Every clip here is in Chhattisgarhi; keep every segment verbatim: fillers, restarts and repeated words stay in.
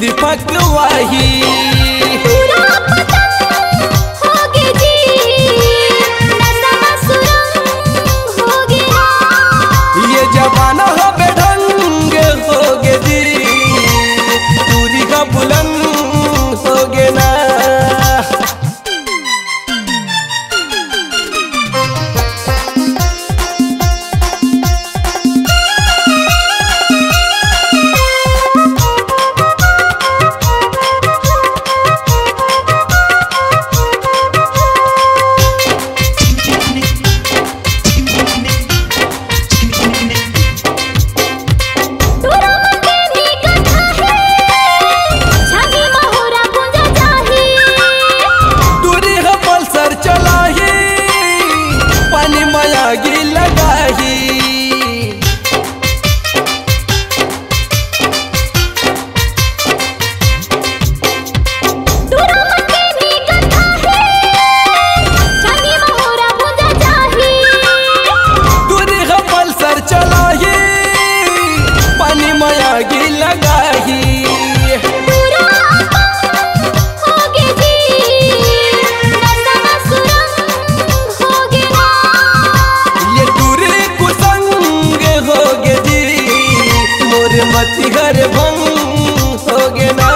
दीपक वाही। पूरा पतंग होगे जी, नशा में सुरंग होगे ना। ये जमाना ह बेढंग होगे जी, टूरी ह बुलंद होगे ना। टूरी ह पल्सर चलाही, पानी म आगी लगाही। टूरी ह पल्सर चलाही, पानी म आगी लगाही। ये टूरी कुसंग होगे जी, मोर मति हर भंग होगे ना।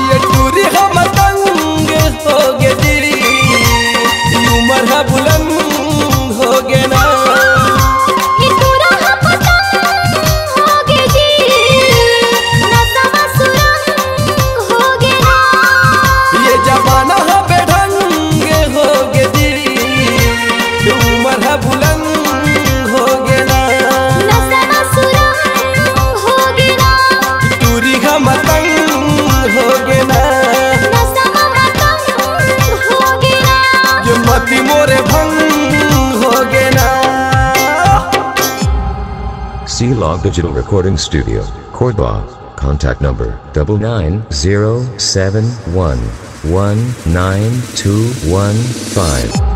ये टूरी ह मतंग होगे जी, उमर ह बुलंद होगे ना। ये जमाना ह बेढंग होगे जी, उमर ह बुलंद होगे ना। टूरी ह मतंग होगे ना। ये मति मोरे भंग होगे ना। C Log Digital Recording Studio, Cordoba. Contact number double nine zero seven one one nine two one five.